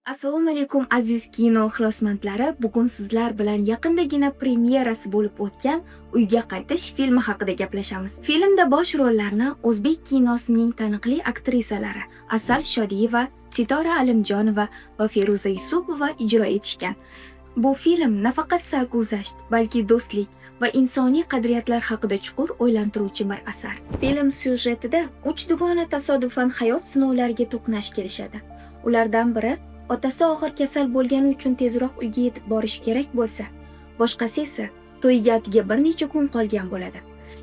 Assalomu alaykum, aziz kino ixlosmandlari. Bugun sizlar bilan yaqindagina premyerasi bo'lib o'tgan "Uyga qaytish" filmi haqida gaplashamiz. Filmda bosh rollarni o'zbek kinosining taniqli aktrisalari Asal Shodiyeva, Sitora Alimjonova va Feruza Yusupova ijro etishgan. Bu film nafaqat sarguzasht, balki do'stlik va insoniy qadriyatlar haqida chuqur o'ylantiruvchi bir asar. Film syujetida uch dugona tasodifan hayot sinovlariga to'qnash kelishadi. Ulardan biri otasi og'ir kasal bo'lgani uchun tezroq uyga yetib borishi kerak bo'lsa, boshqasi esa to'yiga atigi bir necha kun qolgan bo'ladi.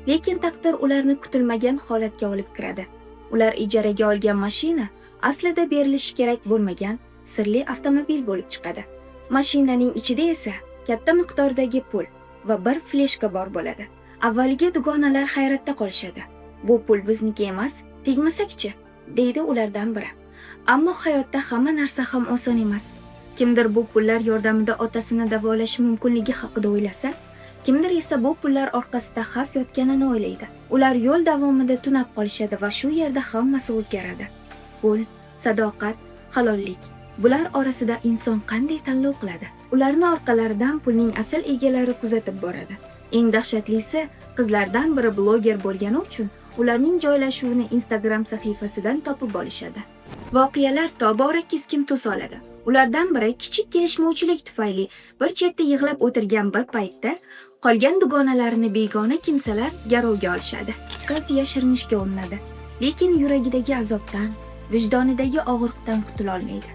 Lekin taqdir ularni kutilmagan holatga olib kiradi. Ular ijaraga olgan mashina aslida berilishi kerak bo'lmagan sirli avtomobil bo'lib chiqadi. Mashinaning ichida esa katta miqdordagi pul va bir fleshka bor bo'ladi. Avvaliga dugonalar hayratda qolishadi. "Bu pul bizniki emas, tegmasak-chi?" deydi ulardan biri. Ammo hayotda hamma narsa ham oson emas. Kimdir bu pullar yordamida otasini davolashi mumkinligi haqida o'ylasa, kimdir esa bu pullar orqasida xavf yotganini o'ylaydi. Ular yo'l davomida tunab qolishadi va shu yerda hammasi o'zgaradi. Pul, sadoqat, halollik. Bular orasida inson qanday tanlov qiladi? Ularni orqalaridan pulning asl egalari kuzatib boradi. Eng dahshatlisi, qizlardan biri bloger bo'lgani uchun ularning joylashuvini Instagram sahifasidan topib olishadi. Voqealar tobora keskin tus oladi. Ulardan biri kichik kelishmovchilik tufayli bir chetda yig'lab o'tirgan bir paytda qolgan dugonalarini begona kimsalar garovga olishadi. Qiz yashirinishga urinadi, lekin yuragidagi azobdan, vijdonidagi og'riqdan qutula olmaydi.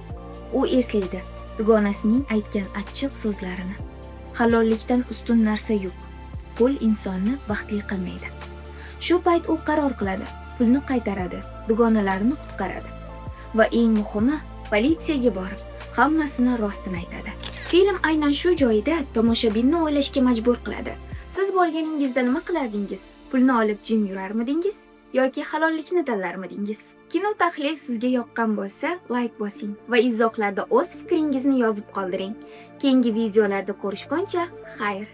U eslaydi dugonasining aytgan achchiq so'zlarini: "Halollikdan ustun narsa yo'q. Pul insonni baxtli qilmaydi." Shu payt u qaror qiladi, pulni qaytaradi, dugonalarini qutqaradi. Va eng muhimi, politsiyaga borib, hammasini rostini aytadi. Film aynan shu joyida tomoshabinni o'ylashga majbur qiladi. Siz bo'lganingizda nima qilardingiz? Pulni olib jim yurarmidingiz yoki halollikni tanlarmidingiz? Kino tahlil sizga yoqqan bo'lsa, layk bosing va izohlarda o'z fikringizni yozib qoldiring. Keyingi videolarda ko'rishguncha, xayr.